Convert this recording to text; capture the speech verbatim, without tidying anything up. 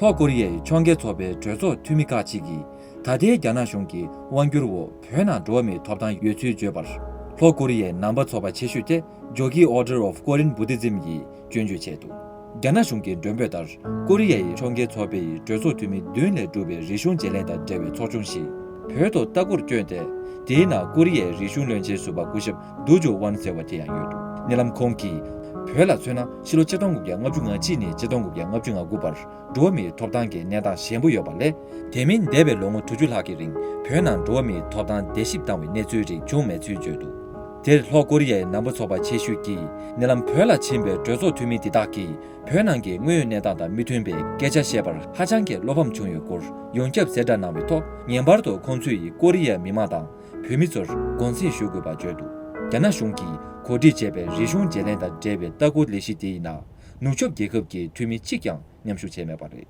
ལྷོ་ཀོ་རི་ཡའི་ཕྱོགས་འགལ་ཚོགས་པའི་གྲོས་ཚོགས་འཐུས་མི་ཁག་ཅིག་གིས། ད་ལྟའི་རྒྱ་ནག་གཞུང་གི་དབང་སྒྱུར་འོག་བོད་ནང་འགྲོ་བ་མིའི་ཐོབ་ཐང་ཡོད་ཚུལ་བརྗོད་པར། ལྷོ་ཀོ་རི་ཡའི་ནང་པ་ཚོགས་པ་ཆེ་ཤོས་དེ་Jogye Order of Korean Buddhism ཡིས་སྐྱོན་བརྗོད་བྱས་འདུག་རྒྱ་ནག་གཞུང་གི་མགྲོན་འབོད་ལྟར། ཀོ་རི་ཡའི་ཕྱོགས་འགལ་ཚོགས་པའི་གྲོས་ཚོགས་འཐུས་མི་བདུན་ལས་གྲུབ་པའི་རིག་གཞུང་བརྗེ་ལེན་དང་འབྲེལ་བའི་ཚོགས་ཆུང་ཞིག་བོད་དུ་ལྟ་སྐོར་བསྐྱོད་དེ། དེའི་ནང་ཀོ་རི་ཡའི་རིག་གཞུང་བློན་ཆེན་ཟུར་པ་སྐུ་ཞབས་Du Ju Won ཟེར་བ་དེ་ཡང་ཡོད་འདུག་ཉེ་ལམ་ཁོང་གིས། བོད་ལ་མཚོན་ན་ཕྱི་ལོ་ཆིག་སྟོང་དགུ་བརྒྱ་ལྔ་བཅུ་ང་གཅིག་ནས་ཆིག་སྟོང་དགུ་བརྒྱ་ལྔ་བཅུ་ང་དགུ་བར། འགྲོ་བ་མིའི་ཐོབ་ཐང་གི་གནས་སྟངས་ཞན་པོ་ཡོད་པ་ལས། དེ་མིན་འདས་པའི་ལོ་ངོ་དྲུག་ཅུ་ལྷག་གི་རིང་བོད་ནང་འགྲོ་བ་མིའི་ཐོབ་ཐང་བརྡལ་བཤིག་བཏང་བའི་གནས་ཚུལ་རིགས་བྱུང་མེད་ཚུལ་བརྗོད་འདུག་དེར་ལྷོ་ཀོ་རི་ཡའི་ནང་པ་ཚོགས་པ་ཆེ་ཤོས་ཀྱིས་ཉེ་ལམ་བོད་ལ་ཕྱིན་པའི་གྲོས་ཚོགས་འཐུས་མི་འདི་དག་གིས་བོད་ནང་གི་དངོས་ཡོད་གནས་སྟངས་དང་མི་མཐུན་པའི་སྐད་ཆ་བཤད་པར་ཧ་ཅང་གི་བློ་ཕམ་བྱུང་ཡོད་སྐོར་ཡོངས་ཁྱབ་གསལ་བསྒྲགས་གནང་བའི་ཐོག་ངེས་པར་དུ་ཁོང་ཚོས་ཀོ་རི་ཡའི་མི་མང་དང་བོད་མི་ཚོར་དགོངས་སེལ་ཞུ་དགོས་པ་བརྗོད་འདུག་རྒྱ་ནག་གཞུང་གིས་གོ་སྒྲིག་བྱས་པའི་རིག་གཞུང་བརྗེ་ལེན་དང་འབྲེལ་བའི་ལྟ་སྐོར་ལས་གཞི་དེའི་ནང་ནུབ་ཕྱོགས་རྒྱལ་ཁབ་ཀྱི་འཐུས་མི་གཅིག་ཀྱང་མཉམ་ཞུགས་བྱས་མེད་པ་རེད།